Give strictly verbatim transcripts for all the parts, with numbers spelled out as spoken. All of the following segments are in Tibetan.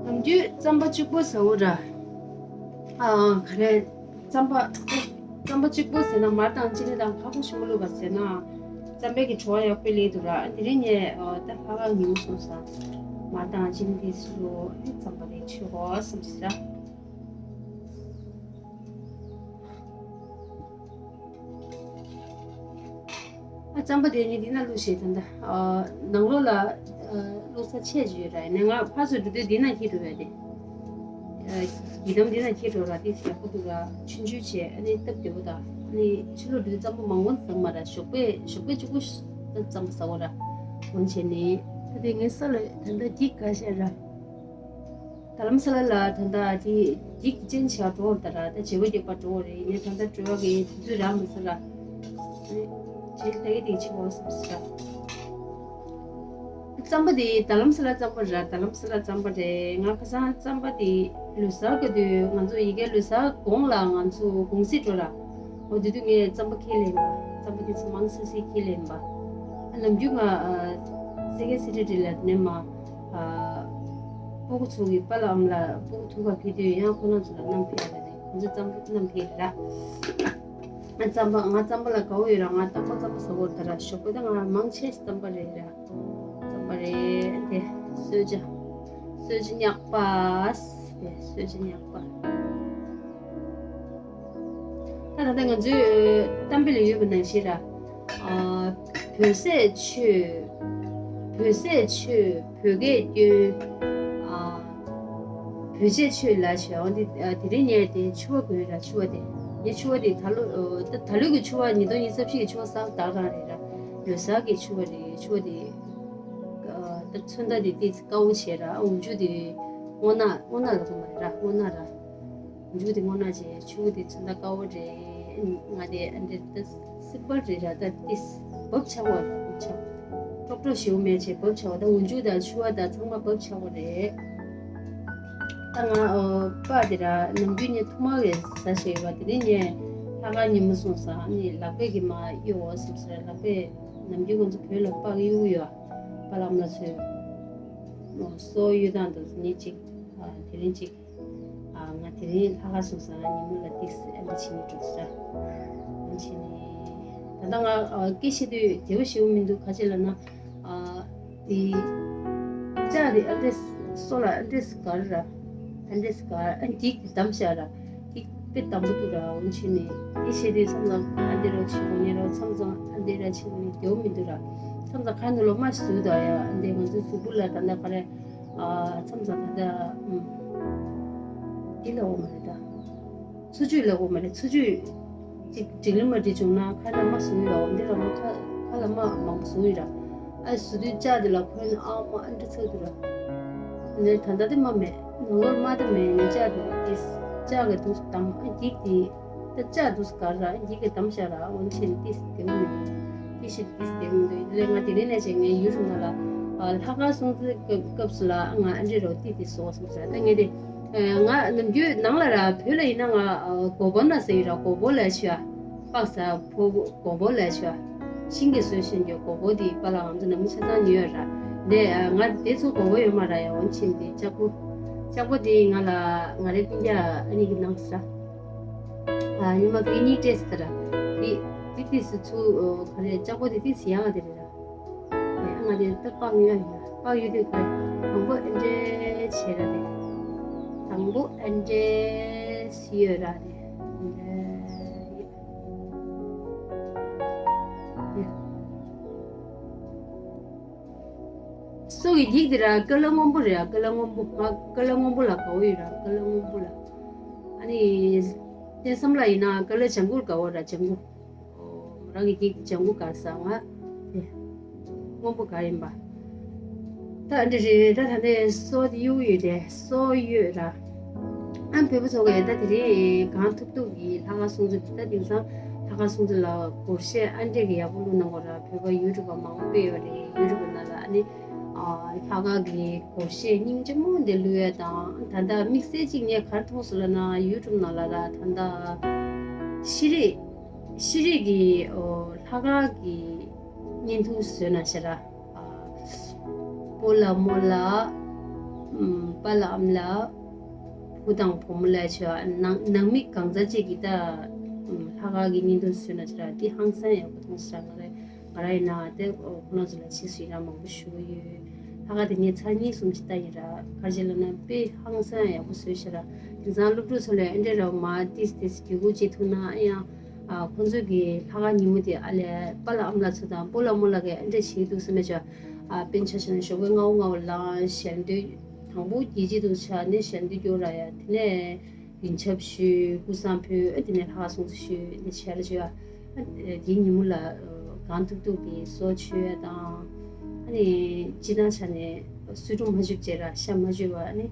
ནམ་རྒྱུན་རྩམ་པ་གཅིག་པོ་ཟ་འོ་ར། ཨ། ག་རེ། རྩམ་པ། རྩམ་པ་གཅིག་པོ་ཟས་ན་མར་དང་ཅི་ནི་དང་ཁ་ཁོ་ཞིམ་པོ་བླུགས་པ་ཟས་ན་རྩམ་པའི་གི་བྲོ་བ་ཡག་པོ་སླེབས་འདུག་ར། དེ་རིང་ངས་ཨ། ད་ལྷག་དཀར་ཉོས་སོང་ས། མར་དང་ཅི་ནི་དེ་ཚོ་རྩམ་པ་དེ་མཆོད་གོ་བསམ་སི་ར། ཨ། རྩམ་པ་དེ་ནི་འདི་ན་བླུགས་ཤེས་ད་ལྟ། ཨ། ནང་ལོགས་ལ་ཨ། བླུགས་ས་ཆད་ཅིག་ཡོད་ར། ཡིན་ནའི་ང་ཕར་ཚུར་འགྲོ་དུས་འདི་ན་འཁྱེར་འགྲོ་བས་ཏེ། ཨ། ཡི་དམ་འདི་ན་ཁྱེད་འགྲོ་ར་དེ་ཚེ་ཡག་པོ་འདུག་ར། ཆུང་ཆུང་བྱས་ཨ་ནི་སྟབས་བདེ་པོ་དང་ཨ་ནི་ཕྱི་ལོགས་འགྲོ་དུས་རྩམ་པ་མང་པོ་ཟ་མ་ར། ཞོགས་པས་ཞོགས་པས་གཅིག་པུ་རྩམ་པ་ཟ་བོ་ར། འོན་བྱས་ནས་ད་དེ་ངའི་ས་ལ་ད་ལྟ་འགྱིག་ག་ཤ་ར། ད་ལམ་ས་ལ་ལ་ད་ལྟ་དེ་འགྱིག་ཅན་བྱ་འགྲོ་བ་ད་ར། ད་བྱེ་བ་རྒྱག་པ་འགྲོ་བ་རེད། ངས་ད་ལྟ་འགྲོ་བ་གི་དུས་ཚོད་རག་མི་སོང་ར། ཨ་ནི་བྱེད་ལྟ་གི་དེ་ཆེ་བ་སོང་ཟེར་ར། རྩམ་པ་དེ་ད་ལམ་ས་ལ་རྩམ་པ་ར། ད་ལམ་ས་ལ་རྩམ་པ་རེད། ང་ཁ་སང་རྩམ་པ་དེ་ལུས་གསར་གི་དུས་ང་ཚོ་ཡི་གེ་ལུས་གསར་གོང་ལ་ང་ཚོ་གུང་སེང་འགྲོ་ར། འོ་དེ་དུས་ངས་རྩམ་པ་ཁྱེར་ལེན་པ། རྩམ་པ་དེ་ཚོ་མང་སེ་སེ་ཁྱེར་ལེན་པ། ཨ་ནམ་རྒྱུན་ང་ཨ་སེ་གེ་སེ་རེ་ཌི་ལ་ནས་མ་ཨ་སྤུ་གུ་ཚོ་གི་པཱ་ལགས་ཨ་མ་ལགས་སྤུ་གུ་ཐུག་ག་ཕེབས་དུས་ཡང་ཁོ་རང་ཚོ་ལ་བསྣམས་ཕེབས་ཡ་རེད། ཁོ་ཚོ་རྩམ་པ་བསྣམས་ཕེབས་ར། ང་རྩམ་པ་ང་རྩམ་པ་ལ་དགའ་བོ་ཡོད་ར། ང་དང་པོ་རྩམ་པ་ཟ་བོ་ད་ར། ཞོགས་པ་ད་ང་མང་ཆེ་རྩམ་པ་རེད་ར། རྩམ་པ་རེད་དེ། གསོལ་ཇ། གསོལ་ཇ་མྱགས་པ། དེ་གསོལ་ཇ་མྱགས་པ། ད་ད་ལྟ་ང་ཚོའི་གཏམ་དཔེ་ལ་ཡོད་པ་ནང་བཞིན་ར། ཨ་བོད་ཟས་ཆོས། བོད་ཟས་ཆོས། བོད་སྐད་སྐྱོན། ཨ་བོད་ཆས་ཆོས་ལ་ཞེས་འོ་འདི། ཨ་དེ་རིང་ངས་དེ་ཕྱུ་པ་གོན་ར། ཕྱུ་པ་དེ། ངས་ཕྱུ་པ་དེ་ད་ལོ་ཨ་ད་ད་ལོ་གི་ཕྱུ་པ་ཉིས་སྟོང་ཉི་ཤུ་རྩ་བཞི་གི་ཕྱུ་པ་གསར་དག་རང་རེད་ར། ལོ་གསར་གི་ཕྱུ་པ་རེད། ཕྱུ་པ་དེ་ཨ་ད་ཚོན་མདོག་དེ་ཏིས་དཀར་པོ་བྱས་ར། འོག་འཇུག་དེ་སྔོ་ནག་སྔོ་ནག་ལ་གོ་མ་རེད་ར། སྔོ་ནག་ར། འཇུག་དེ་སྔོ་ནག་བྱས། ཕྱུ་པ་དེ་ཚོན་མདོག་དཀར་པོ་རེད། ང་དེ་ཨ་འདྲེ་ད་སིམ་པལ་རེད་ར། ད་ཏིས་བབ་ཆགས་པ་ར། བབ་ཆགས་ཀྲོག་ཀྲོག་ཞེ་པོ་མེད་བྱས་བབ་ཆགས་པ། ད་འོག་འཇུག་དང་ཕྱུ་པ་དང་ཚང་མ་བབ་ཆགས་པ་རེད། ད་ང་ཨ་སྤགས་དེ་ར་ནམ་རྒྱུན་ངས་ཐུར་མ་གིས་ཟ་བྱས་ཡོད་པ། དེ་རིང་ངས་ལྷག་དཀར་ཉིན་མོ་སོང་ཙང་ཨ་ནི་ལག་པས་ཀྱིས་མར་གཡུག་འོ་ཟེར་ཟེར། ལག་པས་ནམ་རྒྱུན་ང་ཚོ་བོད་ལ་སྤགས་གཡུག་ཡོད། པཱ་ལགས་ཨ་མ་ལགས་ཚོས་སོ་གཡུག་སྟངས་དེ་ཉིན་གཅིག་ཨ་དེ་རིང་གཅིག་ཨ་ང་དེ་རིང་ལྷག་དཀར་སོང་ཙང་ཉིན་མོ་ལ་ཏིས་ཨ་འདྲེ་བྱེད་ནས་འགྲོ་ཟེར། ཨ་བྱས་ནས་ད་ལྟ་ང་ཨ་སྐད་བཤད་དུས་བདེ་པོ་ཞེ་པོ་མི་འདུག་ག་ཅི་ལབ་ན་ཨ་དེ་ལྕགས་དེ་ཨ་འདྲེ་སོ་ལ་ཨ་འདྲེ་སྒར་ར། ཨ་འདྲེ་སྒར། ཨ་འགྱིག་དེ་བསྡམས་བཞག་ར། འགྱིག་དཔེ་དམ་པོ་འདུག་ར། འོ་བྱས་ནས་དེ་བཤད་དུས་མཚམས་མཚམས་ཨ་འདྲེ་ར་བྱེད་དགོས་ནས་ར། མཚམས་མཚམས་ཨ་འདྲེ་ར་བྱེད་དགོས་ནས་བདེ་པོ་མི་འདུག་ར། མཚམས་མཚམས་ཁ་ནང་ལོགས་མར་ཟུག་དང་ཡ། ཨ་འདྲེ་ང་ཚོའི་གཟུགས་པོ་ལ་ད་ལྟ་ག་རེ། ཨ་མཚམས་མཚམས་ད་ལྟ་ཨུམ། འདི་ལབ་དགོས་མ་རེད་ད། འཚོ་བཅུད་ལབ་དགོས་མ་རེད། འཚོ་བཅུད་ཅིག་འགྲིག་ལེ་མ་འགྲིག་བྱུང་ན་ཁ་ལ་མར་ཟུག་ཡོད་ལ། འོ་འདི་ལ་མ་ཁ་ཁ་ལ་མར་མང་པོ་ཟུག་ཡོད་ར། ཨ་ཟུག་དུས་ལྕགས་འདི་ལ་ཁོ་ན་ཨ་མ་ཨ་འདྲ་ཚ་འདུག་ར། ནས་ད་ལྟ་དེ་མ་མེད། ནང་ལོགས་མ་དེ་མེད་ནས་ལྕགས་འདི་ལ་ཏིས་ལྕགས་ཀྱི་དུས་དམ་ཨ་འགྱིག་དེ། ད་ལྕགས་འདུག་སེ་གར་ར། འགྱིག་གི་བསྡམས་བཞག་ར། འོ་བྱས་ནས་ཏིས་བདེ་པོ་མི་འདུག་ཏིས་ཤི་ཏིས་བདེ་པོ་མི་འདུག་ལས་ང་དེ་རིང་ནས་བྱས་ངའི་ཡུ་ཊུབ་ནང་ལ་ཨ་ལྷག་དཀར་སྲུང་བརྩི་སྐབས་སྐབས་སུ་ལ་ང་ཨ་འདྲེ་རོ་ཏིས་ཏིས་བཟོ་བ་སོང་ཟེར། ད་ངས་དེ་ཨ་ང་ནམ་རྒྱུན་ནང་ལ་ར་བོད་ལ་ཡིན་ན་ང་ཨ་སྒོར་མོ་ན་ཟེར་ཡོད་ར། སྒོར་མོ་ལ་ཤི་ཨ་པགས་ཟ་ཕོ་སྒོར་མོ་ལ་ཤི་ཨ་ཤིང་གི་བཟོས་བཞིན་གྱི་སྒོར་མོ་དེ་པཱ་ལགས་ང་ཚོ་ནང་མི་ཆ་ཚང་ཉོས་ཡོད་ར། དེ་ཨ་ང་དེ་ཚོ་སྒོར་མོ་ཡོད་མ་ར། ཡ་འོ་བྱས་ནས་དེ་ལྕགས་པོ་ལྕགས་པོ་དེ་ང་ལ་ང་རའི་སྤུན་ཀྱག་ཨ་ནི་གིས་གནང་ཟེར། ཨ་ཉི་མ་ཕ་གི་གཉིས་སྤྲད་ཟེར། དེ་དེ་ཏིས་ཚུ་ག་རེ་ལྕགས་པོ་དེ་ཏིས་ཡག་ག་དེ་རེད་ར། ཨ་ང་དེ་ད་པགས་ཡོད་ཡ། པགས་ཡོད་དེ་ག་རེ་དང་པོ་ཨ་འདྲེ་བྱས་ར། དེ་དང་པོ་ཨ་འདྲེ་ཡོད་ར། དེ་ཨ་འདྲེ་ཡོད། སོ་གི་འགྱིག་དེ་ར་ཀ་ལར་སྔོན་པོ་རེད་ཡ། ཀ་ལར་སྔོན་པོ། ང་ཀ་ལར་སྔོན་པོ་ལ་དགའ་བོ་ཡོད་ར། ཀ་ལར་སྔོན་པོ་ལ། ཨ་ནི་བསྟན་བསམ་ལ་ཡིན་ན་ཀ་ལར་ལྗང་གུར་དགའ་བོ་ར། ལྗང་གུ། ཨོ་རང་གི་འགྱིག་ལྗང་གུ་དགའ་ས་ང་དེ་སྔོན་པོ་དགའ་ཡིན་པ། ད་འདི་རེད། ད་ད་ནས་སོ་དེ་གཡུག་ཡོད་དེ་སོ་ཡོད་ར། ཨ་བོད་པ་ཚོ་གིས་ད་དེ་རིང་གང་ཐུབ་ཐུབ་ཀྱིས་ལྷག་དཀར་སྲུང་བརྩི། ད་དེང་སང་ལྷག་དཀར་སྲུང་བརྩི་ལ་སྒོར་གཞས་ཨ་འདྲེ་གིས་ཡག་པོ་བླུགས་གནང་གོ་ར། བོད་པ་ཡུ་ཊུབ་པ་མང་པོ་དཔེ་ཡོད་རེད། ཡུ་ཊུབ་པ་ནང་ལ་ཨ་ནི་ཨ་ལྷག་དཀར་གྱི་སྒོར་གཞས་སྙིང་རྗེ་མོ་འདི་བླུགས་ཡ་དང་། ད་ལྟ་དམིགས་བསལ་གཅིག་ངས་ག་རེ་མཐོང་སོང་ལབ་ན་ཡུ་ཊུབ་ནང་ལ་ར་ད་ལྟ་ཤེས་རིག་ཤེས་རིག་གི་ཨོ་ལྷག་དཀར་གྱི་བརྙན་ཐུང་བཟོས་གནང་ཤག་ར། ཨ་སྤོ་ལགས་རྨོ་ལགས། ཨམ་པཱ་ལགས་ཨ་མ་ལགས། བུ་དང་བུ་མོ་ལགས་ཆོ་ནང་ནང་མི་གང་ཟག་ཅིག་གིས་ད་ཨམ་ལྷག་དཀར་གྱི་བརྙན་ཐུང་བཟོས་གནང་ཤག་ར། འདི་ཧང་སང་ཡག་པོ་མཐོང་ཤག་ང་རང་ང་རང་ཡིན་ན་དེ་ཁོ་རང་ཚོ་ལ་ཕྱིས་སུ་ཡིན་ན་མང་པོ་ཞུ་གི་ཡོད། ལྷག་དཀར་དེ་ངས་ཚར་གཉིས་གསུམ་ཞིག་ལྟ་ཡིན་ར། ག་རེ་བྱས་ལབ་ན་དཔེ་ཧང་སང་ཡག་པོ་བཟོས་ཤག་ར། དེང་སང་སློབ་ཕྲུག་ཚོ་ལ་ཨེ་འདྲ་ར་མ་ཏིས་ཏིས་བརྒྱུད་སྐུར་བྱེད་ཐུབ་ན་ཨེ་ཡང་། ཨ་ཁོང་ཚོས་ཀྱི་ལྷག་དཀར་ཉིན་མོ་དེ་ཨ་ལས་པཱ་ལགས་ཨ་མ་ལགས་ཚོ་དང་སྤོ་ལགས་རྨོ་ལགས་ཀྱིས་ཨེ་འདྲ་བྱེད་འདུག་བསམ་པའི་ཆ། ཨ་དཔེར་ན་ཆ་བཞག་ན་ཞོགས་པའི་སྔ་པོ་སྔ་པོ་ལངས་ཞལ་འདོན་ དང་པོ་རྒྱལ་སྤྱི་དུ་ཆགས་ནས་ཞལ་འདོན་སྐྱོར་ར་ཡ། དེ་ནས་ཡོན་ཆབ་ཞུས། སྐུ་བསང་ཕུལ། དེ་ནས་ལྷ་ཁང་སྲུང་བརྩི་ཞུས་ནས་ཆེ་ར་ཆེ་བ། དེའི་ཉིན་མོ་ལ་གང་ཐུབ་ཐུབ་ཀྱིས་སྲོག་མཆོད་ཡ་དང་། ཨ་ནི་སྤྱི་བཏང་ཆ་ནས་གསོལ་སྒྲུབ་མ་མཆོད་བྱས་ར་ཤ་མ་མཆོད་པ། ཨ་ནི་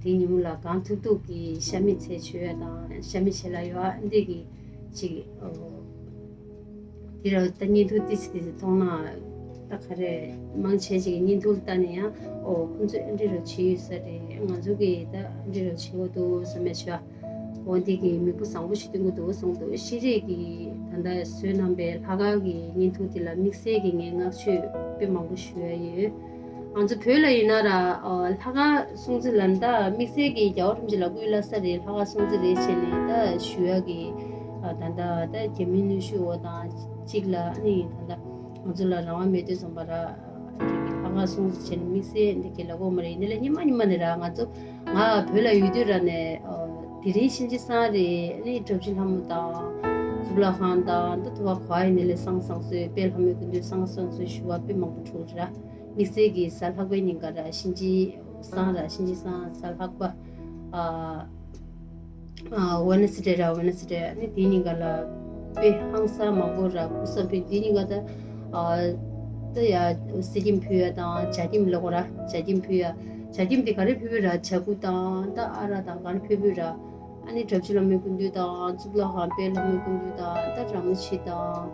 དེའི་ཉིན་མོ་ལ་གང་ཐུབ་ཐུབ་ཀྱིས་ཤ་མེད་ཚལ་མཆོད་ཡ་དང་ཤ་མེད་ཕྱེ་ལ་ཡོ་ཨ་འདི་གི་ཅིག་དེ་ར་ད་བརྙན་ཐུང་ཏིས་ཏིས་མཐོང་ན་ད་ག་རེ་མང་ཆེ་ཅིག་གི་བརྙན་ཐུང་ལྟ་ནས་ཡང་ཨོ་ཁོང་ཚོས་ཨ་འདྲི་རོ་བྱེད་ཡོད་ས་རེད། ང་ཚོ་གིས་ད་ཨ་འདྲི་རོ་བྱེད་དགོས་འདུག་བསམ་མེད་ཆོ། འོ་འདི་གི་མི་བུ་བཟང་པོ་ཞིག་སྟོན་གི་འདུག་གསུངས་འདུག་ཤེས་རིག་གི་ད་ལྟ་བཟོས་གནང་པའི་ལྷག་དཀར་གི་བརྙན་ཐུང་འདི་ལ་དམིགས་བསལ་གྱི་ངས་བསྔགས་བརྗོད་དཔེ་མང་པོ་ཞུ་ཡ་ཡོད། ང་ཚོ་བོད་ལ་ཡིན་ན་ར་ཨོ་ལྷག་དཀར་སྲུང་བརྩི་ལ་ད་དམིགས་བསལ་གྱི་རྒྱལ་བ་རིན་པོ་ཆེ་ལ་སྐུའི་བླ་གཟའ་རེད། ལྷག་དཀར་སྲུང་བརྩི་རེད་བྱས་ནས་ད་ཞུ་ཡ་གི་ད་ལྟ་ད་རྒྱ་མིའི་གནོན་ཤུགས་འོག་དང་གཅིག་ལ་ཨ་ནི་ད་ལྟ་ང་ཚོ་ལ་རང་དབང་མེད་དུས་ཙམ་པ་ར་ལྷག་དཀར་སྲུང་བརྩི་བྱས་ནས་དམིགས་བསལ་འདི་གི་ལ་གོ་མ་རེད། ཡིན་ནའི་ལས་ཉི་མ་ཉི་མ་ནས་ར་ང་ཚོ་ང་བོད་ལ་ཡོད་དུས་ར་ནས་དེ་རིང་གཤིན་རྗེ་སང་རེད། ཨ་ནི་གྲྭ་བཞི་ལྷ་མོ་དང་གཙུག་ལག་ཁང་དང་ད་ཐུ་བ་ག་ཡིན་ནའི་ལས་བསང་བསང་གསོལ་དཔལ་ལྷ་མོའི་སྐུ་མདུན་བསང་བསང་གསོལ་ཞུ་བ་དཔེ་མང་པོ་འཁྲུག་ར། དམིགས་བསལ་གྱི་གཟའ་ལྷག་པའི་ཉིན་ཀ་ར་གཤིན་རྗེ་སང་ར་གཤིན་རྗེ་སང་གཟའ་ལྷག་པ། ཨ་ཨ་ཝེ་ནེ་སི་ཌེ་ར་ཝེ་ནེ་སི་ཌེ་ཨ་ནི་དེའི་ཉིན་ཀ་ལ་དཔེ་ཧང་སང་མང་པོ་ར་སྐུ་བསང་ཕུལ། དེའི་ཉིན་ཀ་ད་ཨ་ད་ཡ་གསེར་སྐྱེམས་ཕུལ་ཡ་དང་ཇ་སྐྱེམས་ལ་གོ་ར་ཇ་སྐྱེམས་ཕུལ་ཡ། ཇ་སྐྱེམས་དེ་ག་རེ་ཕུལ་ཕུལ་ར་ཇ་ཁུ་དང་ད་ཨ་རག་དང་ག་རེ་ཕུལ་ཕུལ་ར། ཨ་ནི་གྲྭ་བཞི་ལྷ་མོའི་སྐུ་མདུན་དང་གཙུག་ལག་ཁང་དཔལ་ལྷ་མོའི་སྐུ་མདུན་དང་ད་ར་མོ་ཆེ་དང་།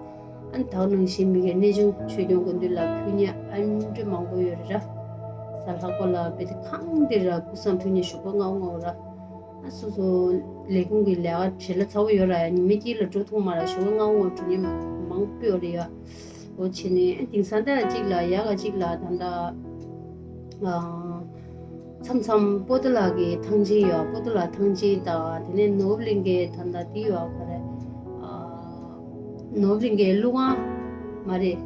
ཨ་ནི་ད་ག་ནང་བཞིན་མི་གའི་གནས་ཆུང་ཆོས་སྐྱོང་སྐུ་མདུན་ལ་ཕུལ་མཁན་ཨ་འདྲ་མང་པོ་ཡོད་རེད་ར། གཟའ་ལྷག་པ་ལ་དཔེ་དེ་གང་དེ་ར་སྐུ་བསང་ཕུལ་མཁན་ཞོགས་པ་སྔ་པོ་སྔ་པོ་ར། ཨ་སོ་སོ་ལས་ཁུངས་ཀྱི་ལས་ཀ་བྲེལ་བ་ཚ་པོ་ཡོད་ར། ཉི་མ་དཀྱིལ་ལ་འགྲོ་ཐུབ་མ་ར། ཞོགས་པ་སྔ་པོ་སྔ་པོ་འགྲོ་མཁན་མང་པོ་ཡོད་རེད་ཡ། འོ་བྱས་ནས་དེང་སང་ད་གཅིག་ལ་ཡག་ག་གཅིག་ལ་ད་ལྟ་ཨ་མཚམས་མཚམས་པོ་ཏཱ་ལ་གི་ཐང་ཆེན་ཡོད། པོ་ཏཱ་ལ་ཐང་ཆེན་དང་དེ་ནས་ནོར་བུ་གླིང་གའི་ད་ལྟ་དེ་ཡོད་ག་རེ། ཨ་ནོར་བུ་གླིང་གའི་ཀླུ་ཁང་མ་རེད།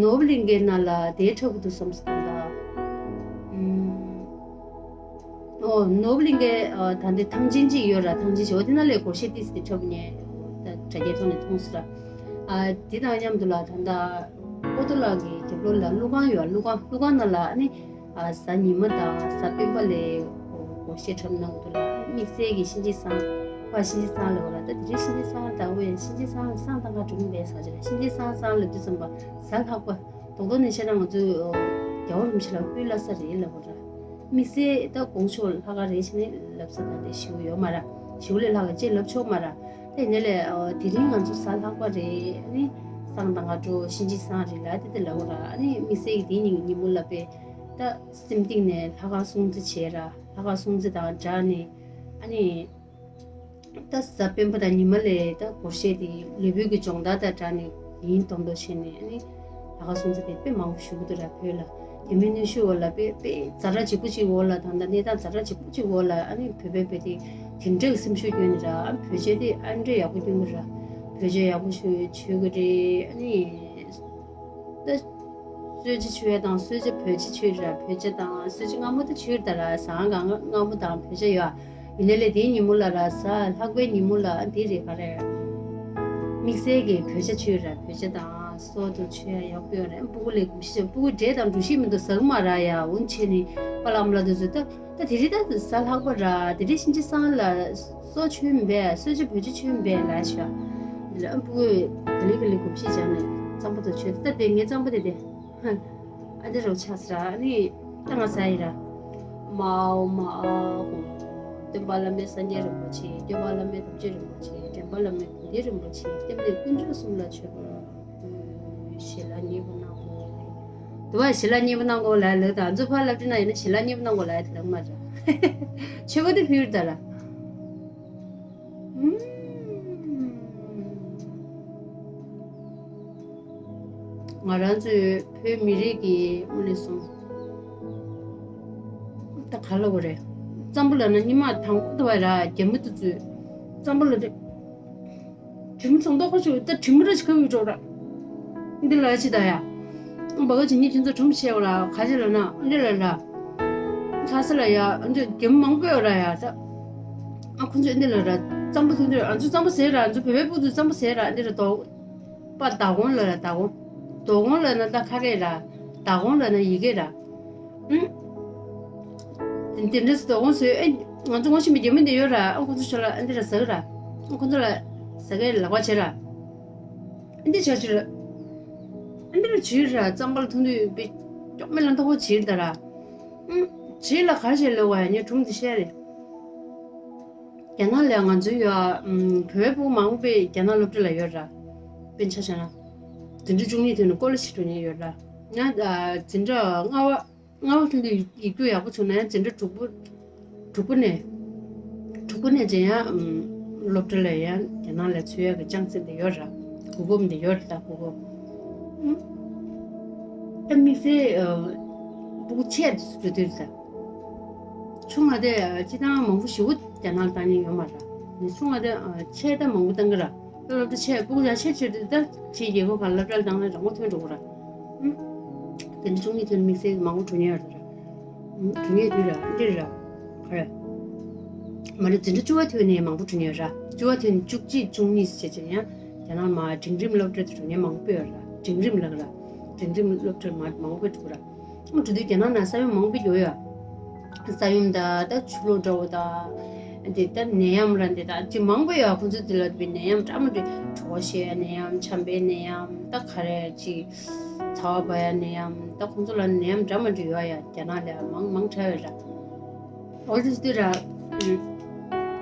ནོར་བུ་གླིང་གའི་ནང་ལ་དེ་འཁྲབ་གི་འདུག་བསམ་སོང་ད་ལྟ། ཨུམ། ཨོ་ནོར་བུ་གླིང་གའི་ཨ་ད་འདི་ཐང་ཆེན་གཅིག་ཡོད་ར། ཐང་ཆེན་གཅིག་འོ་དེ་ནང་ལས་སྒོར་གཞས་ཏིས་ཏི་འཁྲབ་ནས་ད་དྲ་རྒྱའི་ཐོག་ནས་མཐོང་སོང་ར། ཨ་དེ་དང་མཉམ་དུ་ལ་ད་ལྟ་པོ་ཏཱ་ལ་གི་རྒྱབ་ལོགས་ལ་ཀླུ་ཁང་ཡོད། ཀླུ་ཁང་ཀླུ་ཁང་ནང་ལ་ཨ་ནི་ཨ་གཟའ་ཉི་མ་དང་གཟའ་སྤེན་པ་ལ་སྒོར་གཞས་འཁྲབ་གནང་གི་འདུག་ལ། དམིགས་བསལ་གྱི་གཤིན་རྗེ་སང་ཕ་གཤིན་རྗེ་སང་ལ་བ་ལ་ད་དེ་རིང་གཤིན་རྗེ་སང་ད་འོ་ཡ་གཤིན་རྗེ་སང་སང་ད་ག་གྲུབ་མེད་ས་ཆ་ལ་གཤིན་རྗེ་སང་སང་ལ་དུས་ཙམ་པ་གཟའ་ལྷག་པ། རྡོག་རྡོག་ནས་བཤད་ན་ང་ཚོའི་རྒྱལ་བ་རིན་པོ་ཆེ་ལ་སྐུའི་བླ་གཟའ་རེད་ལབ་པ་ར། དམིགས་བསལ་ད་དགོངས་ཞུ་ལྷག་དཀར་རེད་བྱས་ནས་ལབ་ས་ད་དེ་ཞེ་པོ་ཡོད་མ་ར། ཞེ་པོ་ལས་ལྷག་དཀར་ཅེས་ལབ་ཆོག་མ་ར། ད་ཡིན་ནའི་ལས་དེ་རིང་ང་ཚོ་གཟའ་ལྷག་པ་རེད། ཨ་ནི་སང་དང་ག་འགྲོ་གཤིན་རྗེ་སང་རེད་ལ་དེ་དེ་ལབ་པ་ར། ཨ་ནི་དམིགས་བསལ་གྱི་དེའི་ཉིན་ཉིན་མོ་ལ་དཔེ་ད་སེམས་གཏིང་ནས་ལྷག་དཀར་སྲུང་བརྩི་བྱས་ར། ལྷག་དཀར་སྲུང་བརྩི་དང་སྦྲགས་ནས་ཨ་ནི། ད་གཟའ་སྤེན་པ་དང་ཉི་མ་ལས་ད་སྒོར་གཞས་དེ་ལུས་པོའི་གི་སྦྱོང་བརྡར་དང་སྦྲགས་ནས་ཡིན་མདོག་མདོག་བྱས་ནས་ཨ་ནི་ལྷག་དཀར་སྲུང་བརྩི་དེ་དཔེ་མང་པོ་ཞུ་གི་འདུག་ར། བོད་ལ་རྒྱ་མིའི་གནོན་ཤུགས་འོག་ལ་དཔེ་དཔེ་ཛ་དྲག་ལྗིད་པོ་ཅིག་འོག་ལ་ད་ལྟ་གནས་སྟངས་ཛ་དྲག་ལྗིད་པོ་ཅིག་འོག་ལ་ཨ་ནི་བོད་པའི་བོད་དེ་དེ་འདྲ་གི་སེམས་ཤུགས་བསྐྱོན་ནས་ར། ཨ་བོད་ཆས་དེ་ཨ་འདྲ་ཡག་པོ་སྐྱོན་གི་ར། བོད་ཆས་ཡག་པོ་ཞིག་མཆོད་གི་རེད། ཨ་ནི། ད་གསོལ་ཇ་མཆོད་ཡ་དང་གསོལ་ཇ་བོད་ཇ་མཆོད་ར། བོད་ཇ་དང་གསོལ་ཇ་མངར་མོ་ད་མཆོད་ད་ར། ཟངས་དཀར་མངར་མོ་དང་བོད་ཇ་ཡོད། ཡིན་ནའི་ལས་དེའི་ཉིན་མོ་ལ་ར་གཟའ་ལྷག་པའི་ཉིན་མོ་ལ་དེ་རེད་ག་རེ། དམིགས་བསལ་གྱི་བོད་ཇ་མཆོད་ར། བོད་ཇ་དང་སོགས་དུ་མཆོད་ཡ་ཡག་པོ་ཡོད་རེད། སྤུ་གུ་ལས་གུམ་ཤི་སྤུ་གུ་འབྲས་དང་འབྲུ་ཤི་མི་འདུག་ཟ་གི་མ་ར་ཡ། འོན་ཆེ་ནི་པ་ལགས་མ་ལགས་དེ་ཚོ་ད། ད་དེ་རིང་ད་གཟའ་ལྷག་པ་ར། དེ་རིང་གཤིན་རྗེ་སང་ལ་སྲོག་མཆོད་མི་འབད། གསོལ་ཇ་བོད་ཇ་མཆོད་མི་འབད་ལབ་ཤག་འདི་ལ་ཨ་སྤུ་གུས་ག་ལེ་ག་ལེ་གོམས་གཤིས་སྦྱངས་ནས་རྩམ་པ་དང་མཆོད། ད་དེ་ངའི་རྩམ་པ་དེ་དེ་ཨ་འདི་རུ་ཆགས་སི་ར། ཨ་ནི་ད་ང་ཟ་ཡི་ར། མ་འོ་མ་ཨ་ཧོ། སྟོན་པ་བླ་མེད་སངས་རྒྱས་རིན་པོ་ཆེ། སྐྱོབ་པ་བླ་མེད་དམ་ཆོས་རིན་པོ་ཆེ། འདྲེན་པ་བླ་མེད་དགེ་འདུན་རིན་པོ་ཆེ། སྟོན་པ་དཀོན་མཆོག་གསུམ་ལ་མཆོད་པར། ཞལ་ལག་མཉེས་པོ་གནང་དགོས། དུ་བ་ཞལ་ལག་མཉེས་པོ་གནང་དགོས་ལབ་ལབ་དང་ཚོ་ཕར་ལབ་དུས་ན་ཡིན་ན་ཞལ་ལག་མཉེས་པོ་གནང་དགོས་ལབ་ཡ་དེ་ལབ་མ་རེད། ཆོས་པ་དེ་ཕུལ་ད་ར། ང་རང་ཚོའི་བོད་མི་རིགས་ཀྱི་དངོས་གནས་སོང་ད་ག་ལ་བ་རེད། རྩམ་པ་ལབ་ན་ཉི་མ་དང་པོ་དུ་བ་ར་རྒྱ་མི་དུ་ཚོས་རྩམ་པ་ལ་རེད། དྲི་མ་ཚོང་ཐོག་ཁ་ཆུ་ད་དྲི་མ་ར་ཅི་ཁ་བའི་འགྲོ་ར། འདི་ལ་ཅི་ད་ཡ། འབའ་ག་ཅི་ཉི་ཁྱེད་ཚོ་དྲི་མ་ཆེ་བ་ར་ག་ཅི་ལ་ན་འདི་ལ་ར། ཁ་ས་ལ་ཡ་འདི་རྒྱ་མི་མང་པོ་ཡོད་ར་ཡ་ད། ཨ་ཁོ་ཚོས་འདི་ལ་ར་རྩམ་པ་ཐུང་ཐུང་ཨ་ཚོ་རྩམ་པ་ཟས་ར་ཨ་ཚོ་བོད་པའི་ཕྲུ་གུ་ཚོས་རྩམ་པ་ཟས་ར་འདི་ར་དོ། པ་ད་གོང་ལ་ར་ད་གོང་། དོ་གོང་ལ་ན་ད་ཁ་རེ་ར། ད་གོང་ལ་ན་ཡི་གེ་ར། ཨུ། དེ་འདྲ་སུ་དོ་དགོངས་སུ་ཨེ་ང་ཚོ་ངོ་ཤེས་པའི་རྒྱ་མི་འདི་ཡོད་ར། ཨ་ཁོ་ཚོ་ཆོ་ལ་ཨ་འདི་ར་ཟ་གི་ར། ཨ་ཁོ་ཚོ་ལ་ཟ་གི་ལག་པ་བྱེད་ར། ཨ་འདི་ཆ་ཆུ་ར། ཨ་འདི་ར་ཆུ་ར་རྩམ་པ་ལ་འཐུང་དུས་པའི་ཅོག་མེ་ལ་མཐོ་པོ་བྱེད་ད་ར། ཨུམ་བྱེད་ལ་ག་བྱེད་ལོ་བ་ཡ་ཉེ་གྲུམ་འདི་བཤད་རེད། རྒྱ་ནག་ལ་ང་ཚོའི་ཡ་ཨུམ་བོད་པ་མང་པོ་པའི་རྒྱ་ནག་སློབ་གྲྭ་ལ་ཡོད་ར། དཔེ་ཆ་བཞག་ན། འཛིན་གྲྭ་བཅུ་གཉིས་ཐོན་ནས་སྐོར་ལ་ཞིག་འགྲོ་མཁན་ཡོད་ར། ང་འཛིན་གྲྭ་ལྔ་པ། ལྔ་པ་ཐོན་དུས་ཡིག་རྒྱུགས་ཡག་པོ་བྱུང་ན་ཡང་འཛིན་གྲྭ་དྲུག་པ། དྲུག་པ་ནས། དྲུག་པ་ནས་ཅན་ཡང་ཨམ་སློབ་གྲྭ་ལ་ཡང་རྒྱ་ནག་ལ་ཚུད་ཡག་གི་ཅང་ཙེ་འདི་ཡོད་ར། གོ་སྐབས་འདི་ཡོད་ར་ད་གོ་སྐབས། ཨམ་ད་དམིགས་བསལ་ཨ་སྤུ་གུ་ཆེ་འགྲོ་དུས་རེད་ད། ཆུང་བ་དེ་ཨ་སྤྱི་བཏང་མང་པོ་ཞེ་པོ་རྒྱ་ནག་ལ་བཏང་མཁན་ཡོད་མ་རེད། ཆུང་བ་དེ་ཨ་ཆེ་ད་མང་པོ་བཏང་གི་ར། སློབ་གྲྭ་ཆེ་སྤུ་གུ་ཡང་ཆེ་ཆེ་དུས་ད་ཕྱིའི་རྒྱལ་ཁབ་ཁག་སློབ་གྲྭ་ལ་བཏང་ན་རང་མགོ་ཐོན་འགྲོ་གི་ར། ཨུམ། དེ་འདྲ་བཅུ་གཉིས་ཐོན་དམིགས་བསལ་མང་པོ་འགྲོ་མཁན་ཡོད་རེད་ད་ར། ཨུམ་འགྲོ་མཁན་དུས་ར་འདི་རེད་ར། ག་རེ། མ་རེད་འཛིན་གྲྭ་བཅུ་པ་ཐོན་ནས་མང་པོ་འགྲོ་མཁན་ཡོད་ར། བཅུ་པ་ཐོན་བཅུ་གཅིག་བཅུ་གཉིས་བྱས་བྱས་ཡང་རྒྱ་ནག་མ་འབྲིང་རིམ་སློབ་གྲྭ་དུ་འགྲོ་མཁན་མང་པོ་ཡོད་ར། འབྲིང་རིམ་ལགས་ར། འབྲིང་རིམ་སློབ་གྲྭར་མ་མང་པོ་འགྲོ་ར། འགྲོ་དུས་རྒྱ་ནག་ནང་ས་ཡོམ་མང་པོ་ཡོད་ཡ། ས་ཡོམ་དང་ད་ཆུ་ལོག་འདྲ་བོ་དང་། འདི་ད་ནད་ཡམས་ར་འདི་དག་ཅིག་མང་པོ་ཡོད། ཁོང་ཚོ་འདི་ལ་བའི་ནད་ཡམས་འདྲ་མི་འདྲ་གྲོད་ཁོག་བཤལ་ཡ་ནད་ཡམས་ཆམ་པའི་ནད་ཡམས་ད་ག་རེ་ཅིག་ཚ་བ་འབར་ཡ་ནད་ཡམས་ད་ཁོང་ཚོ་ལ་ནད་ཡམས་འདྲ་མི་འདྲ་ཡོད་ཡ། རྒྱ་ནག་ལ་མང་མང་དྲགས་ཡོད་ར། འོ་དེ་དུས་ར།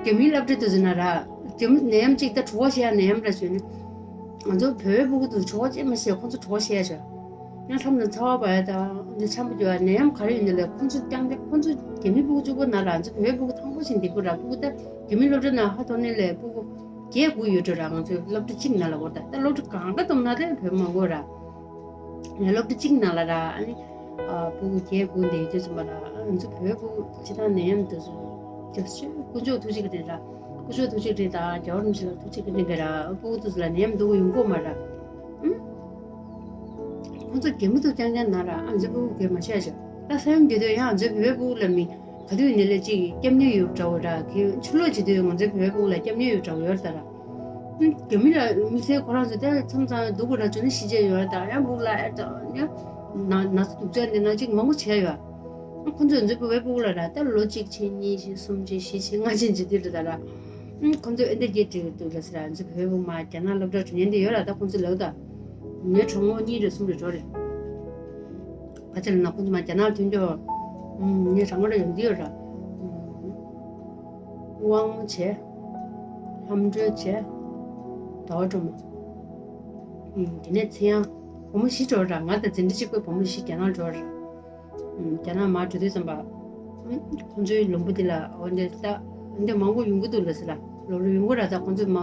རྒྱ་མིའི་སློབ་གྲྭ་དུ་ཟིན་ན་ར། རྒྱ་མི་ནད་ཡམས་གཅིག་ད་གྲོད་ཁོག་བཤལ་ཡ་ནད་ཡམས་ར་བྱོས་ནས། ང་ཚོ་བོད་པའི་སྤུ་གུ་དུ་གྲོད་ཁོག་བཅད་མ་བཤལ་ཁོང་ཚོ་གྲོད་ཁོག་བཤལ་ཡ་བྱོས། ང་ལྷམ་དང་ཚ་བ་བ་ཡ་དང་འདི་ཆམ་པ་རྒྱུ་བ་ནད་ཡམས་ག་རེ་ཡིན་ནི་ལས་ཁོང་ཚོ་རྐྱང་རྐྱང་ཁོང་ཚོ་རྒྱ་མི་སྤུ་གུ་གཅིག་པོ་ན་ར་ང་ཚོ་བོད་པའི་སྤུ་གུ་ཐང་པོ་ཞིག་འདི་གུ་ར་སྤུ་གུ་ད་རྒྱ་མི་སློབ་གྲྭ་ན་ཧ་ཐོར་ནི་ལས་སྤུ་གུ་བརྒྱད་དགུ་ཡོད་འགྲོ་ར། ང་ཚོའི་སློབ་གྲྭ་གཅིག་ནང་ལ་འོ་ད་ད་སློབ་གྲྭ་གང་འདྲ་བསྡོམས་ན་ད་བོད་མང་པོ་ར། ངའི་སློབ་གྲྭ་གཅིག་ནང་ལ་ར་ཨ་ནི། ཨ་སྤུ་གུ་བརྒྱད་དགུ་འདི་ཡོད་དུས་ཙམ་པ་ར་ང་ཚོ་བོད་སྤུ་གུ་སྤྱི་བཏང་ནད་ཡམས་འདི་ཚོ་རྒྱབ་ཤོད་དཀོན་མཆོག་ཐུགས་རྗེ་གི་རེད་ར། དཀོན་མཆོག་ཐུགས་རྗེ་གི་རེད་ད་རྒྱལ་བ་རིན་པོ་ཆེ་ལ་ཐུགས་རྗེ་གི་རེད་གི་ར། སྤུ་གུ་དེ་ཚོ་ལ་ནད་ཡམས་འདི་གུ་ཡོང་གི་ཡོད་མ་ར། ཨུམ། ཁོང་ཚོ་རྒྱ་མི་ཚོ་རྐྱང་རྐྱང་ན་ར་ཨ་ང་ཚོའི་སྤུ་གུ་གས་མ་བཤད་ཤག་ད་ས་ཡོམ་རྒྱག་དུས་ཡང་ང་ཚོའི་བོད་པའི་སྤུ་གུ་ལ་མི་ག་དུས་ནས་ལས་ཅིག་སྐྱབས་གནས་ཡོད་འདྲ་བོ་ར། གས་ཆུ་ལོག་བྱེད་དུས་ང་ཚོའི་བོད་པའི་སྤུ་གུ་ལ་སྐྱབས་གནས་ཡོད་འདྲ་བོ་ཡོད་ད་ར། རྒྱ་མི་ལ་དམིགས་བསལ་ཁོ་རང་ཚོ་དེ་མཚམས་མཚམས་སྡུག་གུ་ར་བྱུང་ན་ཤི་ཆད་ཡོད་ར་ད་ཡང་སྤུ་གུ་ལ་ཨེ་ད་ཡང་ན་ན་ཚ་སྡུག་ཅག་འདི་ན་ཅིག་མང་པོ་བྱས་ཡོད། ཁོ་ཚོས་ང་ཚོའི་བོད་པའི་སྤུ་གུ་ལ་ར་ད་ལོ་གཅིག་ཕྱིན་གཉིས་ཕྱིན་གསུམ་ཕྱིན་བཞི་ཕྱིན་ལྔ་ཕྱིན་བྱེད་དུས་རེད་ད་ར། ཁོ་ཚོས་ཨེ་འདྲ་སྐད་འདྲི་གི་འདུག་ལ་ཟེར་ར། ང་ཚོའི་བོད་པའི་སྤུ་གུ་མ་རྒྱ་ནག་སློབ་གྲྭ་འགྲོ་མཁན་འདི་ཡོད་ར་ད་ཁོ་ཚོས་ལབ་ད། ངའི་གྲོགས་མོ་གཉིས་རེ་གསུམ་རེ་འགྲོ་རེད། ཕལ་ཆེར་ན་ཁོང་ཚོ་མ་རྒྱ་ནག་ལ་ཐོན་རྒྱུ། ཨུམ། ངས་རང་དགར་ཡོང་གི་ཡོད་ར། ཨུམ། དབང་མོ་བྱས། ལྷམ་སྒྲོལ་བྱས། ཟླ་བ་སྒྲོལ་མ། ཨུམ། དེ་ནས་ཚེ་དབྱངས། བུ་མོ་བཞི་འགྲོ་ར། ང་དང་འཛིན་གྲྭ་གཅིག་པའི་བུ་མོ་བཞི་རྒྱ་ནག་འགྲོ་ར། ཨུམ། རྒྱ་ནག་མར་འགྲོ་དུས་ཙམ་པ། ཨུམ། ཁོང་ཚོའི་ལུང་པ་འདི་ལ་འོ་འདི་ལྟ། འདི་མང་པོ་ཡོང་གི་འདུག་ལ་ཟེར་ར། ལོ་རེ་ཡོང་གི་ར་ད་ཁོང་ཚོས་མ།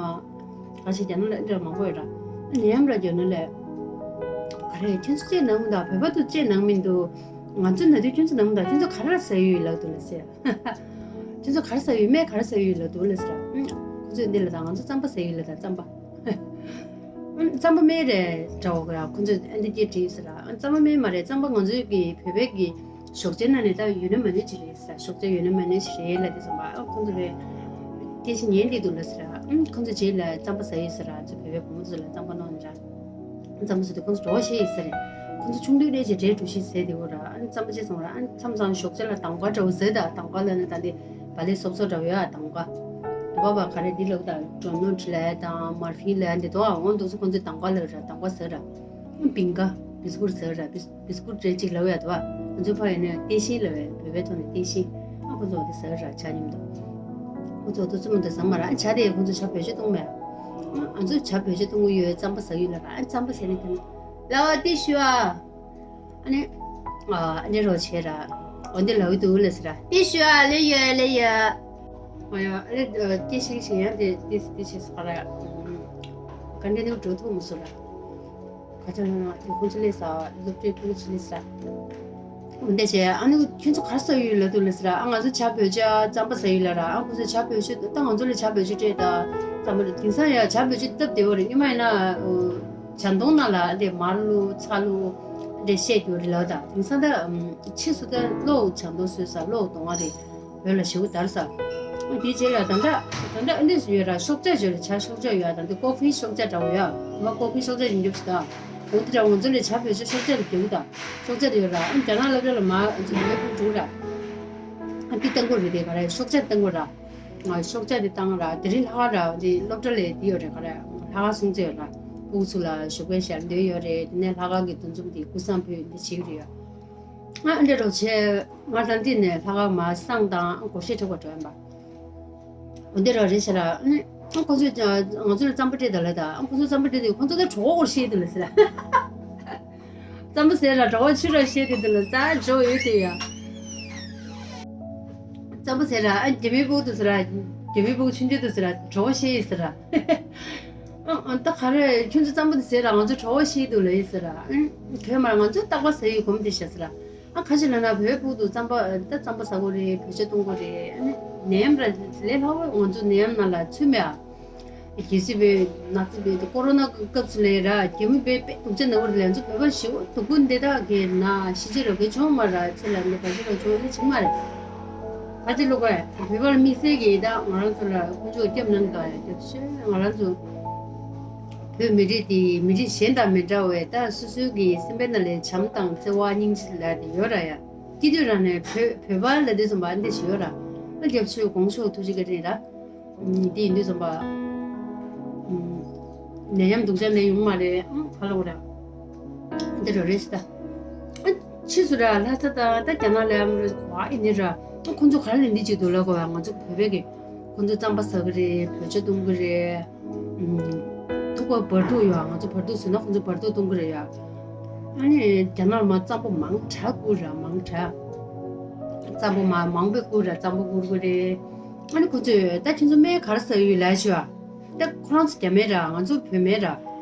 ག་ཞིག་རྒྱ་ནག་ལ་འདྲ་མང་པོ་ཡོད་ར། ནད་ཡམས་ར་རྒྱ་ནག་ལས། ག་རེ་ཁྱོད་ཚོ་ཅི་ནང་མི་འདུག་བོད་པ་ཚོ་ཅི་ནང་མི་འདུག་ང་ཚོ་ན་དུས་ཁྱོད་ཚོ་ནང་མི་འདུག་ཁྱོད་ཚོ་ག་རེ་ཟ་ཡི་ཡོད་ལབ་འདུག་ལ་ཟེར། ཁྱོད་ཚོ་ག་རེ་ཟ་ཡི་ཡོད་སྨན་ག་རེ་ཟ་ཡི་ཡོད་ལབ་འདུག་ལ་ཟེར། ཁོ་ཚོས་འདི་ལ་ད་ང་ཚོ་རྩམ་པ་ཟ་ཡི་ཡོད་ལ་ད་རྩམ་པ། རྩམ་པ་སྨན་རེད་འདྲ་བོ་ག་ཁོ་ཚོས་འདི་སྐད་བྲིས་ཟེར་ར། རྩམ་པ་སྨན་མ་རེད། རྩམ་པ་ང་ཚོའི་གི་བོད་པའི་གི་ཞོགས་ཇའི་ནང་ནས་ད་ཡོད་ན་མེད་ན་ཅིག་རེད་ཟེར། ཞོགས་ཇ་ཡོད་ན་མེད་ན་ཅིག་རེད་ལབ་དུས་ཙམ་པ་ཨ་ཁོང་ཚོ་རེད། སྐད་ཆ་ཉན་བསྡད་འདུག་ལབ་ཟེར། ཨ་ཁོང་ཚོ་རྗེས་ལ་རྩམ་པ་ཟ་ཡོད་ཟེར། ང་ཚོ་བོད་པའི་བུ་མོ་ཚོ་ལ་རྩམ་པ་གནང་ནས་ར། རྩམ་པ་ཟ་དུས་ཁོང་ཚོ་བྲོ་བ་བཤད་ཡོད་ཟེར་རེད། ཁོང་ཚོ་ཆུང་དུས་ནས་ཅིག་འབྲས་འགྲོ་ཤེས་ཟེར་དེ་འོ་ར། ཨ་རྩམ་པ་ཅིག་སོང་ར། ཨ་མཚམས་མཚམས་ཞོགས་ཇ་ལ་དང་པ་འདྲ་བོ་ཟོས་ད། དང་པ་ལབ་ན་ད་འདི་བག་ལེབ་སོབ་སོབ་འདྲ་བོ་ཡོད་ཨ་དང་པ། དེ་བ་བ་ག་རེ་འདི་ལབ་ད་ཇོ་ནོ་ཊི་ལབ་དང་མར་ཕིན་ལབ་འདི་དོ་ཨ་འོང་འདུག་སུ་ཁོང་ཚོས་དང་པ་ལབ་ར། དང་པ་ཟོས་ར། ཨ་བིང་ག་བིས་ཀུར་ཟོས་ར། བིས་བིས་ཀུར་འདྲ་ཅིག་ལབ་ཡ་དོ་ཨ། ང་ཚོ་ཕ་ཡིན་ན་ཏེ་ཤིང་ལབ་ཡ། བོད་པའི་ཐོག་ནས་ཏེ་ཤིང་། ཨ་ཁོ་ཚོ་འདི་ཟོས་ར་ཇ་མཉམ་དུ། ཁོ་ཚོ་འདི་ཚོ་མ་འདི་ཟ་མ་ར། ཨ་ཇ་དེ་ཁོ་ཚོ་ཇ་བེད་སྤྱོད་གཏོང་མེད། ཨ་ང་ཚོ་ཇ་བེད་སྤྱོད་གཏོང་གི་ཡོད། རྩམ་པ་ཟ་ཡོད་ལབ་ར། ཨ་རྩམ་པ་ཟས་ནས་དེ་ནས་ལ་ཏེ་ཤུ་ཨ། ཨ་ནི། ཨ་ནི་རོ་ཆེ་ར། འོ་འདི་ལ་འུ་དུ་ལ་ཟེར་ར། ཏེ་ཤུ་ཨ་ལེ་ཡོད་ལེ་ཡོད། ཨ་ཡ་ཨ་ནི་ཏེ་ཤིང་ཤིང་ཡ་ཏེ་ཏེ་ཏེ་ཤིང་སོ་ར། ག་འདྲ་ནི་འགྲོ་ཐུབ་མི་སོ་ར། ག་ཅང་ན་དེ་ཁོང་ཚོ་ལས་ས་སློབ་གྲྭའི་ཕྲུ་གུ་ཚོ་ལས་ས། འོ་འདི་བྱས་ཨ་ནི་ཁྱོད་ཚོ་ག་རེ་ཟ་ཡོད་ལབ་འདུག་ལབ་ཟེར། ཨ་ང་ཚོ་ཇ་བོད་ཇ་རྩམ་པ་ཟ་ཡོད་ལབ་ར། ཨ་ཁོ་ཚོ་ཇ་བོད་ཇ་ད་ང་ཚོ་ལས་ཇ་བོད་ཇ་སྤྲད་ད་རྩམ་པ་རེད། དེང་སང་ཡ་ཇ་བོད་ཇ་སྟབས་བདེ་བོ་རེད། སྔོན་མ་ཡིན་ན་ཇ་འཐུང་ནང་ལ་འདི་མར་བླུགས་ཚྭ་བླུགས་འདི་བཤད་རྒྱུ་རེད་ལབ་ད། དེང་སང་ད་ཕྱིས་སུ་ད་གློག་ཇ་འཐུང་བཟོས་ས་གློག་གཏོང་བ་རེད། བོད་ལ་ཞེ་པོ་དར་ས། དེའི་རྗེས་ལ་ད་ལྟ་ད་ལྟ་ཨ་འདི་སུ་ཡོད་ར། ཤོག་ཇ་ཡོད་ར། ཇ་ཤོག་ཇ་ཡོད་ད། འདི་ཀོ་ཕི་ཤོག་ཇ་འདྲ་བོ་ཡོད། མ་ཀོ་ཕི་ཤོག་ཇ་ཡིན་རྒྱུ་ཞིག་ད། འོ་འདི་འདྲ་ང་ཚོ་ལས་ཇ་བོད་ཇ་ཤོག་ཇ་ལ་རྒྱུག་ད། ཤོག་ཇ་དེ་ཡོད་ར། ཨ་རྒྱ་ནག་སློབ་གྲྭ་ལ་མ་ཨ་ཚོ་ཡོད་ཕུག་འགྲོ་ར། ཨ་འདི་བཏང་གི་རེད། དེ་ག་རེ་ཤོག་ཆ་བཏང་གི་ར། ང་ཤོག་ཆ་དེ་བཏང་ར། དེ་རིང་ལྷག་དཀར་ར་དེ་སློབ་གྲྭ་ལ་དེ་ཡོད་རེད། ག་རེ་ལྷག་དཀར་སྲུང་བརྩི་ཡོད་ར། ཕྲུ་གུ་ཚོ་ལ་ཞོགས་པའི་ཞལ་འདོན་ཡོད་རེད། དེ་ནས་ལྷག་དཀར་གྱི་འདུ་འཛོམས་དེ་སྐུ་གསང་ཕུད་འདི་བྱེད་ཀྱི་རེད་ཡ། ཨ་འདྲ་རོགས་བྱས། ང་ལྷ་འདྲེ་ནས་ལྷག་དཀར་མར་བསང་དང་སྒོར་གཞས་འཁྲབ་པར་འགྲོ་ཡིན་པ། འོ་འདི་རོགས་རེད་ཟེར་ར། ཨ་ནི་ཨ་ཁོ་ཚོས་ང་ཚོ་ལ་རྩམ་པ་སྤྲད་དང་ལབ་དང་། ཨ་ཁོ་ཚོ་རྩམ་པ་སྤྲད་དུས་ཁོ་ཚོ་ད་གྲོད་ཁོག་སྐོར་བཤད་འདུག་ལ་ཟེར་ར། རྩམ་པ་ཟེར་ར་གྲོད་ཁོག་ཆུ་ར་བཤད་དེ་འདུག་ལ། ད་འཇོ་ཡོད་དེ་ཡ། རྩམ་པ་ཟེར་ར། ཨ་རྒྱ་མིའི་ཕྲུ་གུ་འདུག་ཟེར་ར། རྒྱ་མིའི་ཕྲུ་གུ་ཆུང་ཆུང་འདུག་ཟེར་ར། གྲོད་ཁོག་བཤད་ཡོད་ཟེར་ར། ཨ་ཨ་ད་ག་རེ་ཁྱོད་ཚོ་རྩམ་པ་འདི་ཟེར་ར་ང་ཚོ་གྲོད་ཁོག་བཤད་འདུག་ལ་ཡིན་ཟེར་ར། ཨ་གས་མར་ང་ཚོ་རྟག་པར་ཟ་ཡི་གོམས་དེ་བཞག་ཟེར་ར། ཨ་ཁ་ཅིག་ལ་ན་བོད་ཕྲུ་གུ་ཚོ་རྩམ་པ་ད་རྩམ་པ་ཟ་གི་རེད། བོད་ཇ་བཏུང་གི་རེད། ཨ་ནི་ནད་ཡམས་ར་ལས་སླ་བོ། ང་ཚོ་ནད་ཡམས་ནང་ལ་ཚུད་མེད་ཨ། གལ་སྲིད་བོད་ནག་ཚི་བོད་དེ་ཀོ་རོ་ན་གི་སྐབས་སུ་ལས་ར་རྒྱ་མི་བོད་དཔེ་སྡུག་ཅག་ན་བོ་རེད་ལ། ང་ཚོ་བོད་པ་ཞེ་པོ་སྡུག་པོ་འདི་དག་གི་ན་ཤི་ཅི་རོ་གི་བྱུང་མ་ར། ཚེ་ལ་འདི་བ་ཅི་རོ་བྱུང་ཨ་ནི་བྱུང་མ་རེད། ཨ་ཅེ་ལོ་ག་བོད་པར་དམིགས་བསལ་གྱིས་ད་ང་རང་ཚོ་ལ་དཀོན་མཆོག་སྐྱབས་གནང་དང་ཡང་སྐྱབས་ཆེ། ང་རང་ཚོ་བོད་མི་རིགས་དེ་མི་རིགས་གཞན་དང་མི་འདྲ་བའི་ད་སོ་སོའི་གི་སེམས་པའི་ནང་ལས་བྱམས་དང་བརྩེ་བ་སྙིང་རྗེ་ལ་དེ་ཡོད་ར་ཡ། སྐྱེ་དུས་རང་ནས་བོད་བོད་པ་ལ་དེ་བསམ་པ་འདི་ཞིག་ཡོད་ར། ཨ་སྐྱབས་ཆེ་དགོངས་ཞུ་ཐུགས་རྗེ་བཀའ་དྲིན་ར། དེ་ཡིན་དུས་ཙམ་པ། ནད་ཡམས་སྡུག་ཅག་ནས་ཡོང་མ་རེད། ཨང་ག་ལ་འོ་ར། འདི་རོ་རེད་ཤི་ད། ཨ་ཕྱིས་སུ་ར་ལྷ་ས་དང་ད་རྒྱ་ནག་ལ་ཡམ་རེད་བ་ཨི་ནི་ར། ཨ་ཁོང་ཚོ་ག་ལ་ལེན་འདི་བྱེད་འདུག་ལ་གོ་བ། ང་ཚོ་བོད་པའི་གི་ཁོང་ཚོ་རྩམ་པ་ཟ་གི་རེད། བོད་ཇ་བཏུང་གི་རེད། ཐུག་པ་བར་དུ་ཡོད། ང་ཚོ་བར་དུ་ཟོས་ན་ཁོང་ཚོ་བར་དུ་བཏུང་གི་རེད་ཡ། ཨ་ནི་རྒྱ་ནག་མ་རྩམ་པ་མང་དྲགས་བསྐུར་ར་མང་དྲགས། རྩམ་པ་མ་མང་པོ་བསྐུར་ར་རྩམ་པ་བསྐུར་གི་རེད། ཨ་ནི་ཁོ་ཚོས་ད་ཁྱོད་ཚོ་སྨན་ག་རེ་ཟ་ཡོད་ལབ་ཞུ་བ། ད་ཁོ་རང་ཚོ་རྒྱ་མི་ར་ང་ཚོ་བོད་མི་ར།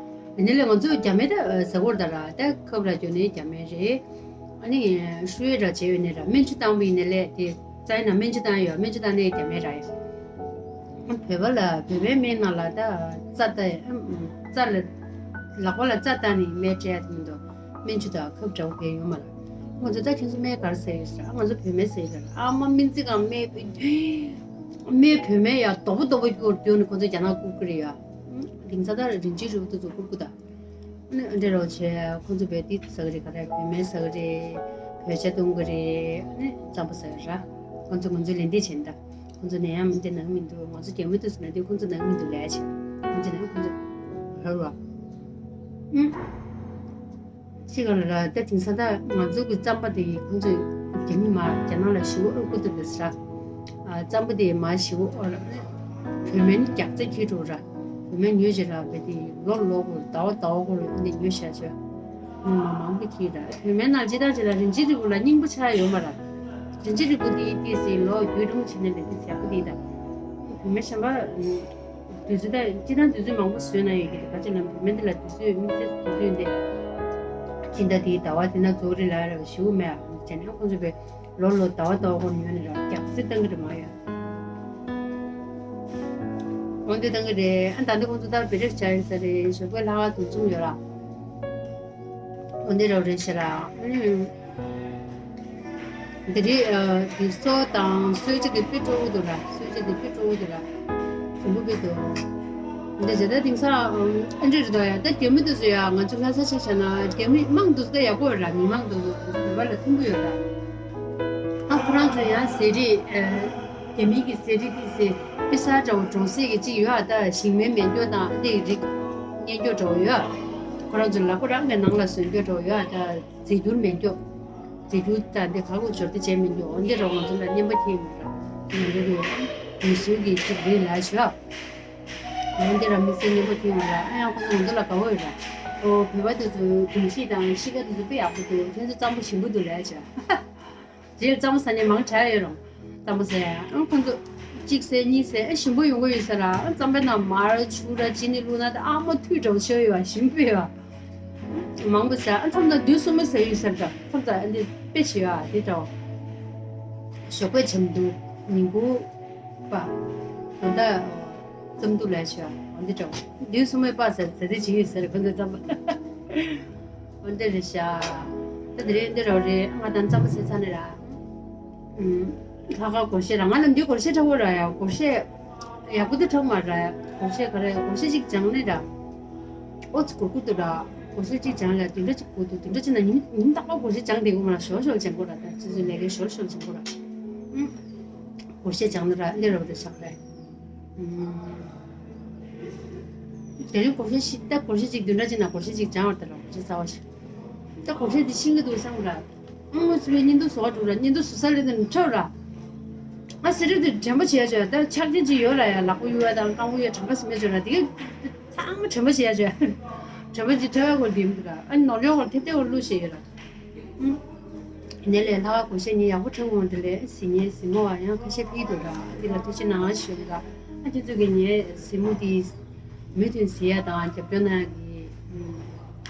ཡིན་ནའི་ལས་ང་ཚོ་རྒྱ་མི་ད་ཟ་གོ་ར་ད་ར། ད་ཁབ་ར་གྱོན་ནས་རྒྱ་མི་རེད། ཨ་ནི་ཧྲུའེ་ར་བྱས་ཡོད་ནས་ར་སྨན་ཆུ་བཏང་བ་ཡིན་ནའི་ལས་དེ་རྩ་ཡིན་ན་སྨན་ཆུ་བཏང་ཡོད། སྨན་ཆུ་བཏང་ནས་རྒྱ་མི་ར་ཡོད། བོད་པ་ལ་བོད་པའི་སྨན་ནང་ལ་ད་རྩ་ད་རྩ་ལ་ལག་པ་ལ་རྩ་བཏང་ནས་སྨན་སྤྲད་ཡ་མི་འདུག་སྨན་ཆུ་དང་ཁབ་འདྲ་བོ་གས་ཡོད་མ་རེད། ང་ཚོ་ད་ཁྱེད་ཚོ་སྨན་ག་རེ་ཟ་ཡོད་ཟེར། ང་ཚོ་བོད་སྨན་ཟ་ཡོད་ཟེར། ཨ་མ་སྨན་རྩིས་ཁང་སྨན་སྨན་བོད་སྨན་ཡ་དོ་པོ་དོ་པོ་སྐྱོར་སྐྱོར་ནས་ཁོ་ཚོ་རྒྱ་ནག་བསྐུར་གི་རེད་ཡ། དེང་སང་ད་རིན་ཆེན་རིལ་བུ་དེ་ཚོ་བསྐུར་གི་ད། ཨ་ནི་འདྲ་རོགས་བྱས་ཁོ་ཚོ་བོད་འདི་ཟ་གི་རེད། ག་རེ་བོད་སྨན་ཟ་གི་རེད། བོད་ཇ་བཏུང་གི་རེད། ཨ་ནི་རྩམ་པ་ཟ་གི་ར། ཁོ་ཚོ་ང་ཚོ་ལེན་འདེད་བྱས་ནི་ད། ཁོ་ཚོ་ནད་ཡམས་འདི་ན་གི་མི་འདུག་ང་ཚོ་རྒྱ་མི་འདུག་ཟེར་ན་དེ་ཁོ་ཚོ་ན་གི་མི་འདུག་ལས་བྱས། ཁོ་ཚོ་ན་གི་ཁོ་ཚོ་ར་ར། ཨུ། ཅི་ག་ལ་ར་ད་དེང་སང་ད་ང་ཚོ་གི་རྩམ་པ་དེ་ཁོང་ཚོས་རྒྱ་མི་མ་རྒྱ་ནག་ལ་ཞེ་པོ་ཨོ་ཁུ་ཐུག་པས་ར། ཨ་རྩམ་པ་དེ་མ་ཞེ་པོ་ཨོ་ར། བོད་སྨན་རྒྱག་རྩེ་ཁྱེར་འགྲོ་ར། བོད་སྨན་ཉོས་བྱས་ར་བས་དེ་ལོ་ལོ་གོ་ཟླ་བ་ཟླ་བ་གོ་ལ་འདི་ཉོས་བྱས་བྱས། མ་མང་པོ་ཁྱེར་ར། བོད་སྨན་ནང་ཅི་ལྟར་ཅི་ལ་རིན་ཆེན་རིལ་བུ་ལ་རྙིང་པ་ཆགས་ཡོད་མ་ར། རིན་ཆེན་རིལ་བུ་དེ་ཏི་སི་ལོ་རྒྱུས་སྒྲུང་བྱེད་ནས་ལས་ཏི་སི་ཡག་པོ་དེ་ད། བོད་སྨན་གཞན་པ། དུས་ཚོད་ད་སྤྱིར་བཏང་དུས་ཚོད་མང་པོ་བཟོས་ན་ཡོད་ཀྱི་རེད། ག་ཅི་ལ་བོད་སྨན་འདི་ལ་དུས་ཚོད་དམིགས་བསལ་དུས་ཚོད་འདི། སྤྱི་ཟླ་འདིའི་ཟླ་བ་འདི་ན་རྫོགས་རེད་ལ་ར་ཞུ་གི་མེད་ཨ། བྱས་ན་ཁོང་ཚོ་བས་ལོ་ལོ་ཟླ་བ་ཟླ་བ་ཁོ་ན་ཉོས་ནས་ར་རྒྱག་རྩེ་བཏང་གི་རེད་མ་ཡོད། འོན་ཏེ་བཏང་གི་རེད། ཨ་ད་འདི་ཁོང་ཚོ་ལྟར་བེ་རེག་བྱ་ཡིན་ས་རེད། ཞོགས་པའི་ལྷག་དཀར་དུ་བཙུམ་ཡོད་ལ། འོན་ཏེ་རབ་རེད་ཤི་ར། ཨུམ། འདི་རིགས་ཨ་འདི་སོ་དང་གསོལ་ཇ་འདི་དཔེ་སྤྲོ་བོ་འདུག་ར། གསོལ་ཇ་འདི་དཔེ་སྤྲོ་བོ་འདུག་ར། ཞིམ་པོ་དཔེ་འདུག་འདི་རྗེ་ད་དེང་སང་ཨ་འདྲ་རེད་འདུག་ཡ། ད་རྒྱ་མི་འདི་ཚོ་ཡ་ང་ཚོ་ལྷ་ས་ཆ་བཞག་ན་རྒྱ་མི་མང་འདུག་ད་ཡག་པོ་ཡོད་ར། མི་མང་འདུག་བོད་པ་ལ་མཐུན་པོ་ཡོད་ར། ཨ་ཁོ་རང་ཚོ་ཡང་ཟས་རིགས་ཨ་རྒྱ་མི་གི་ཟས་རིགས་དེ་ཟས་དཔེ་ས་འདྲ་བོ་གྲོང་གསེབ་གི་གཅིག་ཡོད་ཨ། ད་ཞིང་སྨན་མེ་སྒྱོགས་དང་དེ་རིགས་ཉེ་སྒྱོགས་འདྲ་བོ་ཡོད་ཨ། ཁོ་རང་ཚོ་ལག་པ་རང་གི་ནང་ལ་བཟོས་སྒྱོགས་འདྲ་བོ་ཡོད་ཨ། ད། རྫས་འགྱུར་མེད་མགྱོགས། རྫས་འགྱུར་དང་འདི་ག་གོ་སྦྱོར་ཏེ་བྱས་མི་འདུག་འོན་ཏེ་རོགས་ང་ཚོ་ལ་རྔན་པ་ཁྱེར་ཡོང་ར། ང་ཚོ་གི་མི་སུ་གི་གཅིག་རེད་ལ་ཞུ། འོན་ཏེ་ར་མི་སེར་རྔན་པ་ཁྱེར་ཡོང་ར། ཨ་ཡང་ཁོ་ཚོ་ང་ཚོ་ལ་དགའ་བོ་ཡོད་ར། ཨོ་བོད་པ་དེ་ཚོ་གོམས་གཤིས་དང་གཤིས་ཀ་དེ་ཚོ་དཔེ་ཡག་པོ་འདུག་ཁྱོད་ཚོ་རྩམ་པ་ཞིམ་པོ་འདུག་ལ་ཞུ། རྗེས་རྩམ་པ་ཟ་ནས་མང་དྲགས་ཡོད་རུང་། རྩམ་པ་ཟ་ཡ། ཨང་ཁོང་ཚོ་གཅིག་ཟས་གཉིས་ཟས་ཨེ་ཞིམ་པོ་ཡོང་གི་ཡོད་ས་ར། ཨ་རྩམ་པའི་ནང་མར་ཆུ་ར་ཅི་ནི་བླུགས་ན་ད་ཨ་མ་ཐུག་འདྲ་བོ་ཤོར་ཡོད་པ་ཞིམ་པོ་ཡོད་པ། མང་པོ་ཟ། ཨ་མཚམས་དང་དུས་གསུམ་པོ་ཟ་ཡོད་ས་ར། མཚམས་དང་ཨ་འདི་དཔེ་ཞིག་ཡོད་ཨ་དེ་འདྲ་བོ། ཞོགས་པའི་བྱམས་སྡུག་ཉིན་གུང་པ། ད་ལྟ་རྩམ་སྡུག་ལས་ཤོག་འོ་འདི་འདྲ་བོ། དུས་གསུམ་པའི་པ་ཟ་ཟ་དེ་ཅི་ཡོད་ས་ར་ཁོང་ཚོ་རྩམ་པ། འོ་འདི་རེད་ཤག་ད་དེ་རིང་འདི་རོ་རེད། ང་དང་རྩམ་པ་ཟས་ཚར་ནས་ར། ཨུམ། ཁ་ཁ་སྒོར་གཞས་ར། ང་ལ་འདི་སྒོར་གཞས་འཁྲབ་དགོས་ར་ཡ། སྒོར་གཞས་ཡག་པོ་འདི་འཁྲབ་མ་ར་ཡ། སྒོར་གཞས་ག་རེ། སྒོར་གཞས་ཅིག་སྦྱངས་ནས་ར། ཨོ་ཙི་གོ་གུ་འདུག་ར། སྒོར་གཞས་ཅིག་སྦྱངས་ལ་བདུན་ཕྲག་ཅིག་གོ་འདུག་བདུན་ཕྲག་ཅིག་ན་ཉིན་ཉིན་རྟག་པར་སྒོར་གཞས་སྦྱངས་བསྡད་དགོས་མ་ར། ཞོར་ཞོར་སྦྱང་དགོས་ར། ད་སོ་སོའི་ལས་ཀའི་ཞོར་ཞོར་སྦྱང་དགོས་ར། ཨུམ། སྒོར་གཞས་སྦྱང་ན་ར་འདི་ར་བ་དེ་བཞག་རེད། ཨུམ། དེ་རིང་སྒོར་གཞས་ཤི་ད་སྒོར་གཞས་གཅིག་བདུན་ཕྲག་གཅིག་ན་སྒོར་གཞས་གཅིག་སྦྱང་བར་དེ་ལ་སྒོར་གཞས་རྩ་བ་ཞིག་ད་སྒོར་གཞས་འདི་ཤིང་གི་འདུག་བསམ་ར། ཨང་ངོ་ཚུ་བའི་བརྙན་ཐུང་བཟོ་བ་འགྲོ་ར་བརྙན་ཐུང་བཟོ་ས་ལས་དེ་ནི་ཁྲབ་ར། ང་སི་རི་དེ་དྲན་པ་བྱས་བྱས་ད་ཆག་སྐྱེ་ཅིག་ཡོད་ལ་ཡ་ལག་པ་གཡུག་ཡ་དང་རྐང་པ་གཡུག་ཡ་དྲན་པ་སི་མེད་བྱས་ར་དེ་ག་ཚང་མ་དྲན་པ་བྱས་བྱས། དྲན་པ་ཅིག་ཁྲབ་ཡ་སྐོར་འདི་མི་འདུག་ར་ཨ་ནི་ནོར་ཡོང་བར་ཐེབས་ཐེབས་བར་བླུགས་བྱས་ཡོད་ར། ཨུམ། ནས་ལས་ལྷག་ག་སྒོར་གཞས་ཉིན་ཡག་པོ་ཁྲབ་འོང་དེ་ལས་ཟི་ཉེ་ཟི་མོ་བ་ཡང་ཁ་ཤས་ཕིག་འདུག་ར་འདི་ལ་ཐུགས་རྗེ་གནང་ཞུ་གི་ར་ཨ་ཁྱེད་ཚོ་གི་ངའི་ཟི་མོ་དེ། མུ་མཐུད་ཟེར་ཡ་དང་རྒྱབ་སྐྱོར་གནང་ཡ་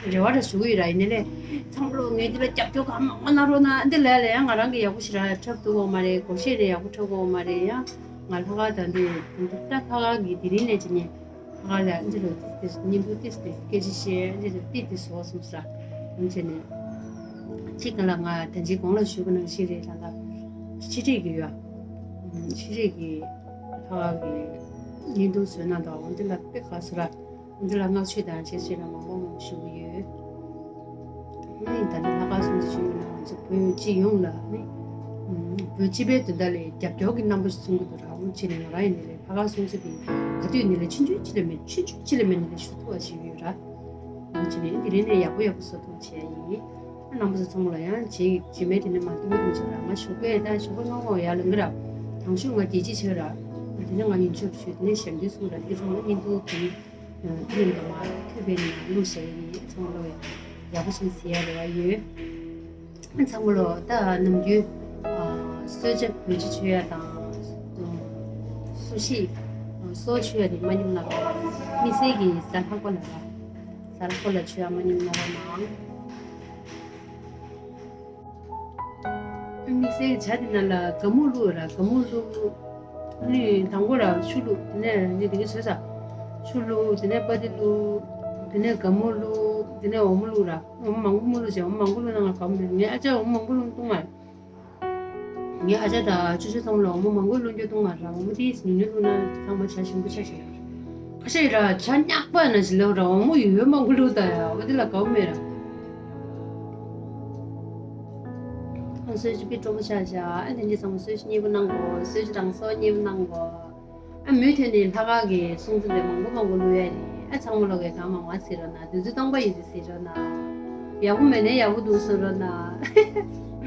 གི་རེ་བ་ར་ཞུ་གི་ཡོད་ར། ཡིན་ནའི་ལས་ཚང་མ་ལོ་ངས་འདི་ལ་རྒྱབ་སྐྱོར་གང་མང་མང་གནང་རོགས་གནང་འདི་ལས་ལས་ཡང་ང་རང་གི་ཡག་པོ་ཞེ་དྲག་འཁྲབ་ཐུབ་ཀྱི་ཡོད་མ་རེད། སྒོར་གཞས་ལས་ཡག་པོ་འཁྲབ་ཀྱི་ཡོད་མ་རེད། ཡང་ང་ལྷག་དཀར་ད་འདི་ད་ལྷག་དཀར་གི་དེ་རིང་ནས་ཅི་ནས་ལྷག་དཀར་ལ་འདི་ལ་ཏིས་ཏིས་བརྙན་ཐུང་ཏིས་ཏིས་སྐད་ཆ་བཤད་འདི་ལ་ཏིས་ཏིས་བཟོ་གསུངས་ས་འདི་བྱས་ནས་གཅིག་ག་ལ་ང་ད་ཅི་གོང་ལ་ཞུས་པ་ནང་བཞིན་རེད། ལ་ལ་ཕྱི་དྲིལ་གི་ཡོད། ཕྱི་དྲིལ་གི་ལྷག་དཀར་གི་བརྙན་ཐུང་བཟོས་གནང་དང་འོ་འདི་ལ་དཔེ་དགའ་སོ་ར། འདི་ལ་བསྔགས་བརྗོད་དང་རྗེས་སུ་ཡི་རང་མང་པོ་མང་པོ་ཞུ་གི་ཡོད། ཨ་ནི་ད་ནི་ལྷག་དཀར་སྲུང་བརྩི་ཞུ་ཡོད་ན་ང་ཚོ་བོད་སྤྱི་ཡོངས་ལ་ནི་བོད་སྤྱི་པའི་དོན་དག་ལ་རྒྱབ་སྐྱོར་གྱི་རྣམ་པ་ཞིག་མཚོན་གྱི་འདུག་ར། འོ་བྱས་ནས་ང་རང་ཡིན་ནའི་ལས་ལྷག་དཀར་སྲུང་བརྩི་དེ་ག་དུས་ཡིན་ནའི་ལས་ཆུང་ཆུང་ཅི་ལས་མེད་ཆུང་ཆུང་ཅི་ལས་མེད་ནའི་ལས་ཞུ་ཐུབ་པ་ཞིག་ཡོད་ར། འོ་བྱས་ནས་དེ་རིང་ནས་ཡག་པོ་ཡག་པོ་བཟོ་ཐུབ་པ་བྱས་ཡིན། ཨ་རྣམ་པ་ཚོ་ཚང་མ་ལ་ཡང་རྗེས་རྗེས་མའི་དེ་ནས་མ་འདུག་མི་འདུག་ཅིག་ར་ང་ཞུ་དགོས་ད་ཞུ་དགོས་ངོ་ངོ་ཡར་ལངས་གི་ར། དང་ཤོས་ང་རྒྱལ་གཅེས་ཆེ་ར། དེ་ནས་ང་ཡུན་ཆོད་ཞུ་དེ་ནས་ཞབས་འདྲེན་གསུང་ར་དེ་ཚང་མ་བརྙན་ཐུང་དེ་ནི་དེ་ནས་འདི་མ་ཐུབ་པའི་ནང་བླུགས་བཞག་ཡིན། ཚང་མ་ལོ་ཡག་པོ་ཞིག་ཟེར་ཡ་རེ་བ་ཡོད། ཨ་ཚང་མ་ལོ་ད་ནམ་རྒྱུན་གསོལ་ཇ་བོད་ཇ་མཆོད་ཡ་དང་སུ་ཤི་སོགས་མཆོད་ཡ་དེ་མ་ཉམས་གནང་རོགས། དམིགས་བསལ་གྱི་གཟའ་ལྷག་པ་ལ་ར་གཟའ་ལྷག་པ་ལ་མཆོད་ཡ་མ་ཉམས་གནང་རོགས་གནང་། དམིགས་བསལ་གྱི་ཇ་དེ་ནང་ལ་སྒ་སྨུག་བླུགས་ར་སྒ་སྨུག་བླུགས། ཨ་ནི་དང་པོ་ར་ཆུ་བླུགས་དེ་ནས་ནི་དེ་གའི་བཟོས་ས། ཆུ་བླུགས་དེ་ནས་པ་ཏི་བླུགས། དེ་ནས་སྒ་སྨུག་བླུགས་དེ་ནས་འོ་མ་བླུགས་ར་འོ་མ་མང་པོ་མ་བླུགས་བྱས་འོ་མ་མང་པོ་བླུགས་ན་ང་ག་མེད་ངས་ཨ་ཅག་འོ་མ་མང་པོ་བླུགས་འདུག་མ། ངའི་ཨ་ཅག་དང་ཅོ་ཅོ་ཚང་མ་ལ་འོ་མ་མང་པོ་བླུགས་རྒྱུ་འདུག་མ་ར་འོ་མ་དེ་ཉུང་ཉུང་བླུགས་ན་ཚང་མ་ཇ་ཞིམ་པོ་ཆགས་ཤིག་ར། ཁ་ཤས་ར་ཇ་ཉག་པ་ན་ཞིག་ལབ་ར་འོ་མ་ཡོད་མང་པོ་བླུགས་ད་ཡ་འོ་དེ་ལ་དགའ་བོ་མེད་ར། ཨ་གསོལ་ཇ་དཔེ་སྤྲོ་པོ་ཆགས་བཞག་ཨ་དེ་འདྲ་ཚང་མ་གསོལ་ཇ་མཉེས་པོ་གནང་དགོས། གསོལ་ཇ་དང་སོགས་མཉེས་པོ་གནང་དགོས། ཨ་མུ་མཐུད་ནས་ལྷག་དཀར་གྱི་སྲུང་བརྩི་དེ་མང་པོ་མང་པོ་བླུག་ཡ་རེད། ཨ་ཚང་མ་ལོག་གི་གང་མང་མང་གཟིགས་རོགས་གནང་། དུས་ཚོད་སྟོང་པ་ཡིན་ཚེ་གཟིགས་རོགས་གནང་། ཡག་པོ་མེད་ན་ཡག་པོ་འདུག་གསུང་རོགས་གནང་།